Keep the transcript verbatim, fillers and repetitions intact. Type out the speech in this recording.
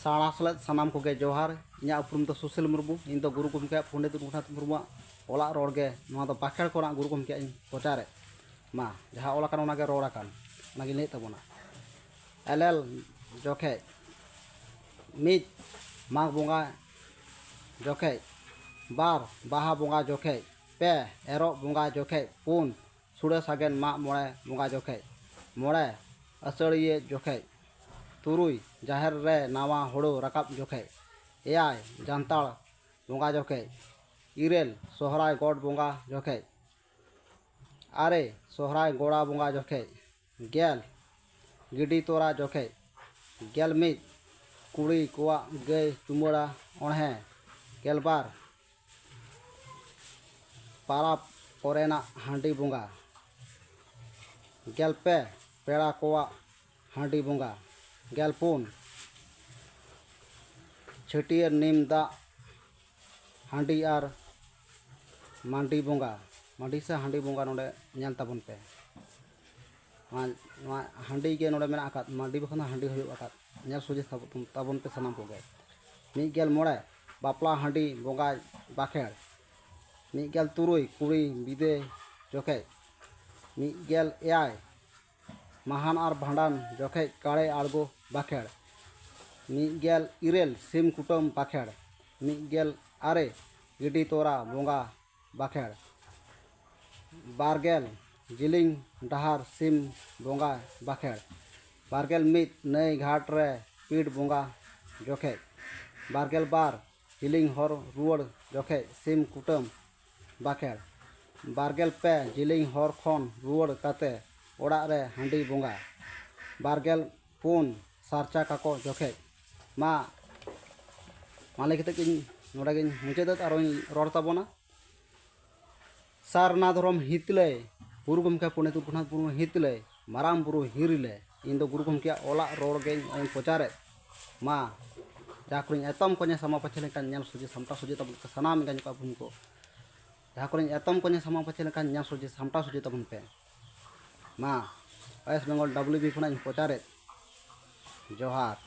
ᱥᱟᱬᱟ ᱥᱮᱞᱮᱫ ᱥᱟᱱᱟᱢ ᱠᱚᱜᱮ ᱡᱚᱦᱟᱨ᱾ ᱤᱧᱟᱹᱜ ᱩᱯᱨᱩᱢ ᱫᱚ ᱥᱩᱥᱤᱞ ᱢᱩᱨᱢᱩ᱾ ᱤᱧ ᱫᱚ ᱜᱩᱨᱩ ᱜᱚᱢᱠᱮ ᱯᱚᱱᱰᱤᱛ ᱨᱚᱜᱷᱩᱱᱟᱛᱷ ᱢᱩᱨᱢᱩᱣᱟᱜ ᱚᱞᱟᱜ ᱨᱚᱲ ᱜᱮ, ᱱᱚᱣᱟ ᱫᱚ ᱵᱟᱠᱷᱮᱲ ᱠᱚᱨᱮᱱᱟᱜ ᱜᱩᱨᱩ ᱜᱚᱢᱠᱮᱭᱟᱜ ᱤᱧ ᱯᱨᱚᱪᱟᱨᱮᱫ᱾ ᱢᱟ, ᱡᱟᱦᱟᱸ ᱚᱞ ᱟᱠᱟᱱ ᱚᱱᱟᱜᱮ ᱨᱚᱲ ᱟᱠᱟᱱ, ᱚᱱᱟᱜᱤᱧ ᱞᱟᱹᱭᱮᱫ ᱛᱟᱵᱚᱱᱟ᱾ ᱮᱞᱮᱞ ᱡᱚᱠᱷᱮᱡ, ᱢᱤᱫ, ᱢᱟᱜᱽ ᱵᱚᱸᱜᱟ ᱡᱚᱠᱷᱮᱡ, ᱵᱟᱨ, ᱵᱟᱦᱟ ᱵᱚᱸᱜᱟ ᱡᱚᱠᱷᱮᱡ, ᱯᱮ, ᱮᱨᱚᱜ ᱵᱚᱸᱜᱟ ᱡᱚᱠᱷᱮᱡ, ᱯᱩᱱ, ᱥᱩᱲᱟᱹ ᱥᱟᱜᱮᱱ ᱢᱟᱜ ᱢᱚᱬᱮ ᱵᱚᱸᱜᱟ ᱡᱚᱠᱷᱮᱡ, ᱢᱚᱬᱮ, ᱟᱹᱥᱟᱹᱲᱤᱭᱟᱹ ᱡᱚᱠᱷᱮᱡ, ᱛᱩᱨᱩᱭ, ᱡᱟᱦᱮᱨ ᱨᱮ ᱱᱟᱣᱟ ᱦᱳᱲᱳ ᱨᱟᱠᱟᱵ ᱡᱚᱠᱷᱮᱡ, ᱮᱭᱟᱭ, ᱡᱟᱱᱛᱟᱲ ᱵᱚᱸᱜᱟ ᱡᱚᱠᱷᱮᱡ, ᱤᱨᱟᱹᱞ, ᱥᱚᱦᱨᱟᱭ ᱜᱚᱴ ᱵᱚᱸᱜᱟ ᱡᱚᱠᱷᱮᱡ, ᱟᱨᱮ, ᱥᱚᱦᱨᱟᱭ ᱜᱚᱲᱟ ᱵᱚᱸᱜᱟ ᱡᱚᱠᱷᱮᱡ, ᱜᱮᱞ, ᱜᱤᱰᱤ ᱛᱚᱨᱟ ᱡᱚᱠᱷᱮᱡ, ᱜᱮᱞ ᱢᱤᱫ, ᱠᱩᱲᱤ ᱠᱚᱣᱟᱜ ᱜᱟᱹᱭ ᱪᱩᱢᱟᱹᱲᱟ ᱚᱬᱦᱮ, ᱜᱮᱞ ᱵᱟᱨ, ᱯᱟᱨᱟᱵᱽ ᱠᱚᱨᱮᱱᱟᱜ ᱦᱟᱺᱰᱤ ᱵᱚᱸᱜᱟ, ᱜᱮᱞ ᱯᱮ, ᱯᱮᱲᱟ ᱠᱚᱣᱟᱜ ᱦᱟᱺᱰᱤ ᱵᱚᱸᱜᱟ, ᱜᱮᱞ ᱯᱩᱱ, ᱪᱷᱟᱹᱴᱭᱟᱹᱨ ᱱᱤᱢ ᱫᱟᱜ ᱦᱟᱺᱰᱤ ᱟᱨ ᱢᱟᱹᱰᱤ ᱵᱚᱸᱜᱟ, ᱢᱟᱹᱰᱤ ᱥᱮ ᱦᱟᱺᱰᱤ ᱵᱚᱸᱜᱟ ᱱᱚᱰᱮ ᱧᱮᱞ ᱛᱟᱵᱚᱱ ᱯᱮ᱾ ᱱᱚᱣᱟ, ᱱᱚᱣᱟ ᱦᱟᱺᱰᱤ ᱜᱮ ᱱᱚᱰᱮ ᱢᱮᱱᱟᱜ ᱟᱠᱟᱫ, ᱢᱟᱹᱰᱤ ᱵᱟᱠᱷᱟᱱ ᱫᱚ ᱦᱟᱺᱰᱤ ᱦᱩᱭᱩᱜ ᱟᱠᱟᱫ᱾ ᱧᱮᱞ ᱥᱚᱡᱷᱮ ᱛᱟᱵᱚ-, ᱛᱟᱵᱚᱱ ᱯᱮ ᱥᱟᱱᱟᱢ ᱠᱚᱜᱮ᱾ ᱢᱤᱫ ᱜᱮᱞ ᱢᱚᱬᱮ, ᱵᱟᱯᱞᱟ ᱦᱟᱺᱰᱤ ᱵᱚᱸᱜᱟ ᱵᱟᱠᱷᱮᱲ᱾ ᱢᱤᱫ ᱜᱮᱞ ᱛᱩᱨᱩᱭ, ᱠᱩᱲᱤ ᱵᱤᱫᱟᱹᱭ ᱡᱚᱠᱷᱮᱡ᱾ ᱢᱤᱫ ᱜᱮᱞ ᱮᱭᱟᱭ, ᱢᱟᱦᱟᱱ ᱟᱨ ᱵᱷᱟᱸᱰᱟᱱ ᱡᱚᱠᱷᱮᱡ ᱠᱟᱲᱮ ᱟᱬᱜᱚ ᱵᱟᱠᱷᱮᱲ᱾ ᱢᱤᱫ ᱜᱮᱞ ᱤᱨᱟᱹᱞ, ᱥᱤᱢ ᱠᱩᱴᱟᱹᱢ ᱵᱟᱠᱷᱮᱲ᱾ ᱢᱤᱫ ᱜᱮᱞ ᱟᱨᱮ, ᱜᱤᱰᱤ ᱛᱚᱨᱟ ᱵᱚᱸᱜᱟ ᱵᱟᱠᱷᱮᱲ᱾ ᱵᱟᱨ ᱜᱮᱞ, ᱡᱤᱞᱤᱧ ᱰᱟᱦᱟᱨ ᱥᱤᱢ ᱵᱚᱸᱜᱟ ᱵᱟᱠᱷᱮᱲ᱾ ᱵᱟᱨ ᱜᱮᱞ ᱢᱤᱫ, ᱱᱟᱹᱭ ᱜᱷᱟᱴ ᱨᱮ ᱯᱤᱲ ᱵᱚᱸᱜᱟ ᱡᱚᱠᱷᱮᱡ᱾ ᱵᱟᱨ ᱜᱮᱞ ᱵᱟᱨ, ᱡᱤᱞᱤᱧ ᱦᱚᱨ ᱨᱩᱣᱟᱹᱲ ᱡᱚᱠᱷᱮᱡ ᱥᱤᱢ ᱠᱩᱴᱟᱹᱢ ᱵᱟᱠᱷᱮᱲ᱾ ᱵᱟᱨ ᱜᱮᱞ ᱯᱮ, ᱡᱤᱞᱤᱧ ᱦᱚᱨ ᱠᱷᱚᱱ ᱨᱩᱣᱟᱹᱲ ᱠᱟᱛᱮ ᱚᱲᱟᱜ ᱨᱮ ᱦᱟᱺᱰᱤ ᱵᱚᱸᱜᱟ᱾ ᱵᱟᱨ ᱜᱮᱞ ᱯᱩᱱ, ᱥᱟᱨᱪᱟ ᱠᱟᱠᱚ ᱡᱚᱠᱷᱮᱡ᱾ ᱢᱟ, ᱢᱟ ᱞᱟᱹᱭ ᱠᱟᱛᱮ ᱜᱤᱧ ᱱᱚᱰᱮ ᱜᱤᱧ ᱢᱩᱪᱟᱹᱫ ᱮᱫ, ᱟᱨᱚᱧ ᱨᱚᱲ ᱛᱟᱵᱚᱱᱟ᱾ ᱥᱟᱨᱱᱟ ᱫᱷᱚᱨᱚᱢ ᱦᱤᱛᱞᱟᱹᱭ, ᱜᱩᱨᱩ ᱜᱚᱢᱠᱮ ᱯᱚᱱᱰᱤᱛ ᱨᱚᱜᱷᱩᱱᱟᱛᱷ ᱢᱩᱨᱢᱩ ᱦᱤᱛᱞᱟᱹᱭ, ᱢᱟᱨᱟᱝ ᱵᱩᱨᱩ ᱦᱤᱨᱤᱞᱮ᱾ ᱤᱧ ᱫᱚ ᱜᱩᱨᱩ ᱜᱚᱢᱠᱮᱭᱟᱜ ᱚᱞᱟᱜ ᱨᱚᱲ ᱜᱮᱧ ᱯᱨᱚᱪᱟᱨᱮᱫ᱾ ᱢᱟ, ᱡᱟᱦᱟᱸ ᱠᱚᱨᱮᱧ ᱮᱛᱚᱢ ᱠᱚᱧᱮ ᱥᱟᱢᱟ ᱯᱟᱪᱷᱮ ᱞᱮᱱᱠᱷᱟᱱ ᱧᱮᱞ ᱥᱚᱡᱷᱮ ᱥᱟᱢᱴᱟᱣ ᱥᱚᱡᱷᱮ ᱛᱟᱵᱚᱱ ᱯᱮ ᱥᱟᱱᱟᱢ ᱮᱸᱜᱟ ᱡᱚᱠᱷᱟ ᱵᱚᱱ ᱠᱚ᱾ ᱡᱟᱦᱟᱸ ᱠᱚᱨᱮᱧ ᱮᱛᱚᱢ ᱠᱚᱧᱮ ᱥᱟᱢᱟ ᱯᱟᱪᱷᱮ ᱞᱮᱱᱠᱷᱟᱱ ᱧᱮᱞ ᱥᱚᱡᱷᱮ ᱥᱟᱢᱴᱟᱣ ᱥᱚᱡᱷᱮ ᱛᱟᱵᱚᱱ ᱯᱮ᱾ ᱢᱟ, ᱳᱭᱮᱥᱴ ᱵᱮᱝᱜᱚᱞ ᱰᱟᱵᱽᱞᱤᱭᱩ ᱵᱤ ᱠᱷᱚᱱᱟᱜ ᱤᱧ ᱯᱨᱚᱪᱟᱨᱮᱫ᱾ ᱡᱚᱦᱟᱨ᱾